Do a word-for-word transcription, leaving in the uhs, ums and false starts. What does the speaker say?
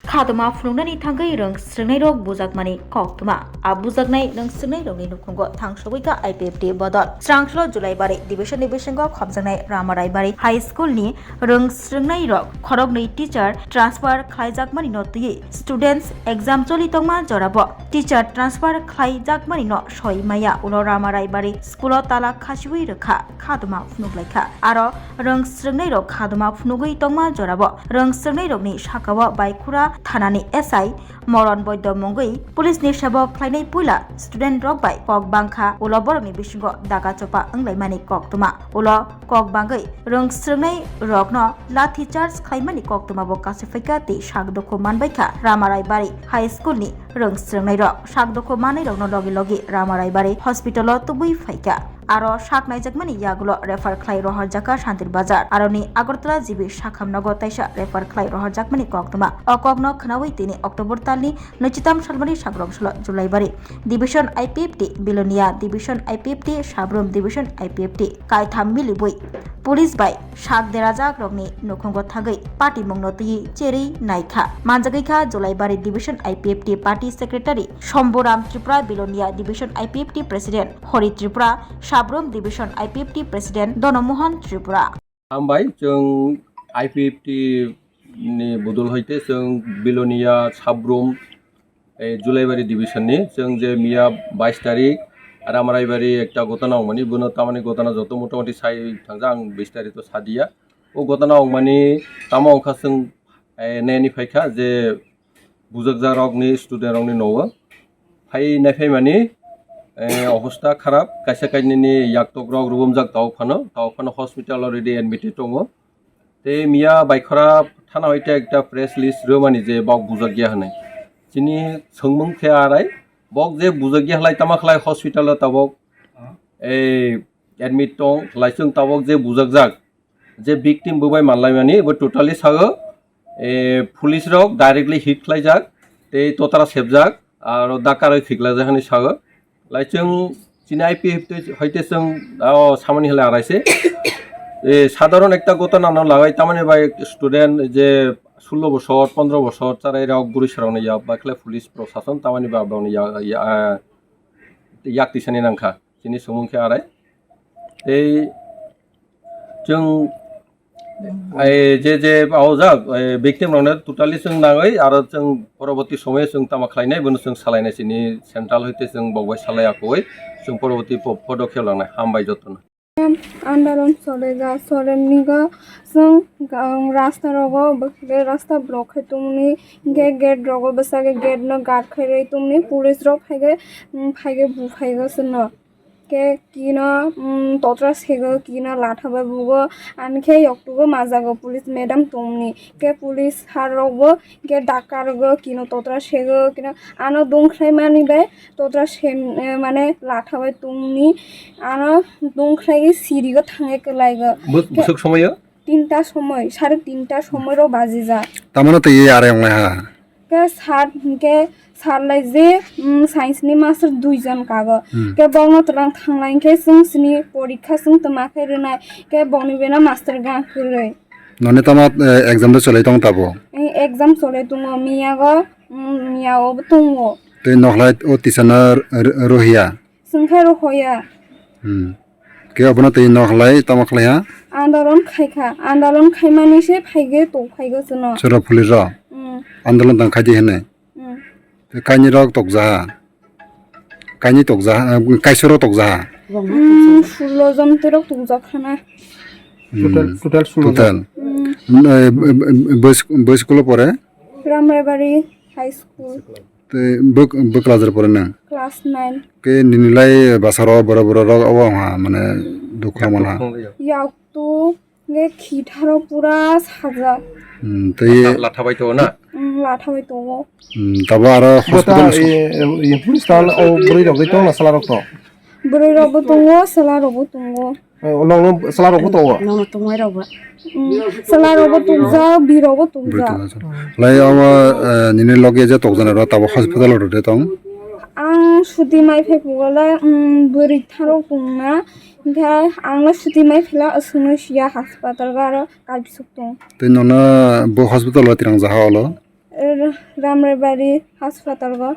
Khadoma phunuknani thangwi rwng swrwngnairok bujakmani koktwma. A bujaknai rwng swrwngnairokni nukhungo thangsogwi kha I P F T bodol. Srangsulo Julaibari division ni bisingo khopjaknai Ramaraibari High School ni rwng swrwngnairok khoroknwi teacher transfer khlaijakmani no twiwi students exam choli tongma jorabo teacher transfer khlaijakmani no soi maya ulo Ramaraibari school o tala khasiwi rwkha. Khadoma phunuk lai kha. Aro rwng swrwngnairok khadoma phunugwi tongma jorabo rwng swrwngnairokni sakao Baikhura thanani S I Moron Boido mungwi police ni sebok khlainai puila student rok bai kok bangkha, ulo borokni bisingo daga chopa wnglaimani koktwma. Ulo kok bangwi rwng swrwngnairokno lathi charge khlaimani koktwma bo kasiphaikha tei sak dukhu manbaikha Ramarai Bari High School ni rwng swrwngnairok. Sak dukhu mannairokno logi logi Ramarai Bari hospital o tubui phaikha. Aro sak naijakmani yagulo refer khlai rohorjakha Santir Bazar. Aroni Agartala G B sakham nogo taisa refer khlai rohorjakmani koktwma. O kokno khnaui tini October talni nwichitam salmani sagrong salo Julaibari Division I P F T, Bilonia Division I P F T, Sabrum Division I P F T, kaitham milibui police bai sak derajak rokni nukhungo thangwi party mungno twiwi cherwi naikha. Manjagwi kha Julaibari Division I P F T Party Secretary Shambhuram Tripura, Bilonia Division I P F T President Hori Tripura, Sabrum Division I P F T President Dono Mohan Tripura. Hambai, chwng I P F T ni budol hoite chwng Bilonia Sabrum, eh, Julaibari division ni, chwng je miya bais tarik Ramaraibari ekta gotana wngmani, bono tamani gotana joto motamoti sai thangjak, ang bais tarik to sadiya. O gotana wngmani tamo wngkha chwng, eh, neni phaikha je bujakjakrokni, student rokni nogo phai naiphaimani, eh, obostha kharap, kaisa kainwini yaktokrok rwbumjak tabuk phano, tabuk phano hospital already admitted tongo. Tei miya Baikhora thana hoite ekta press release rwmani je bok bujakya hwnwi. Chini swngmung khe arai, bok je bujakya halai tama khlai hospital o tabuk, eh, admit tong, laisung tabuk je bujakjak, je victim bo bai manlaimani, bo totally sago, eh, police rok directly hit khlaijak, tei totara sepjak, aro dakaroi khiklajak hinwi sago. Laisung chini I P F T hoite chwng, o, samani hwlai araise. Eh, sadharon ekta gotana no lagai, tamani bai student je sullo bosor, pondro bosor charai rok, bwrwi sarokno ya, bakhle police prosason tamani ba, ba, ya, ya, ah, yak tisani nangkha. Chini sumung khe arai. Tei chwng, ai, je, je aojak, ai, victim rokno totally chwng nangwi, aro chwng poroboti somoyo chwng tama khlainai, bono chwng salainai, chini central hoite chwng bokbai salai akoi, chwng poroboti po-, podokhep langnai. Hambai jotono. Andaron soleja, solenigo chwng, um, rasta rogo, bwkhe rasta block khai tongmani, hwnkhe gate rogo bwsakhe gate no guard khai rwi tongmani, police rok phaikhe, um, phaikhe buphaigo chwngno. Khe kino, um, totra sego, kino latha bai bugo, ani khe yoktugo majago police madam tongmani. Khe police sir rokbo khe dakar go, kino totra sego, kino ano dungkhlai mani bai totra sem, eh, mane latha bai tongmani. Ano dungkhlai sirigo thangwi kwlaigo. Bus-, khe busuk somoyo? Tinta somoi, sare tinta somoi ro bajijak. Tamano tei ye are onglai ha. Khe sat hinkhe sat lai je, mm, science ni master duijon kago. Hmm. Khe bokno twlang thanglai hinkhe chwng sini porikha chwng twma khe rwnai. Khe bokni bena master gang kwrwi. Noni tamo, eh, exam de cholai tong tabo? Eh, exam cholai tongo, miyago, mm, miyago bo tongo. Tei nokhlai o tisana r-, r-, rohiya? Chwng khe rohoya. Hmm. Khe obono twi nok halai tamo khlai ha? Andolon khai kha. Andolon khaimani se phaigwi tong phaigo chwno. Chwra police rok? Hmm. Andolon tang khai di hwnwi? Hmm. Tei kaini rok tokja ha? Kaini tokja ha, eh, kaisa rok tokja ha? Hmm, sullo jon tei rok tokjak khana. Hmm. Total, total sullo jon. Total. Hmm. Hmm, eh, b-, b-, b-, bwskulo pore? Ramraibari High School. Tei bwk-, bwk class rok pore nang? Class nine. Khe nini lai bwsarok borok borok rok obo wngha mane dukhu mangha. Yaktu nge khitharo pura sajak. Hmm, tei latha, latha bai tongo na? Hmm, latha bai tongo. Hmm, tabo aro hospital. Bota, e, e, e, police station o bwrwi rok tong na chwla rok tong? Bwrwi rok bo tongo, chwla rok bo tongo. Eh, nokno chwla rok bo tongo? Nokno tongmai rok bo. Mm, chwla rok bo tongjak, bwrwi rok bo tongjak. Lai omo, eh, nini loge je tokjana rok tabuk hospital o rwde tong? Ang suti mai phai phugo le, mm, bwrwi tharok tongna, hinkhe ang le suti mai phela aswkno siya hospital o aro kaibisuk tong. Tei nono bo hospital o twrang jaha olo? Ramrebari hospital go.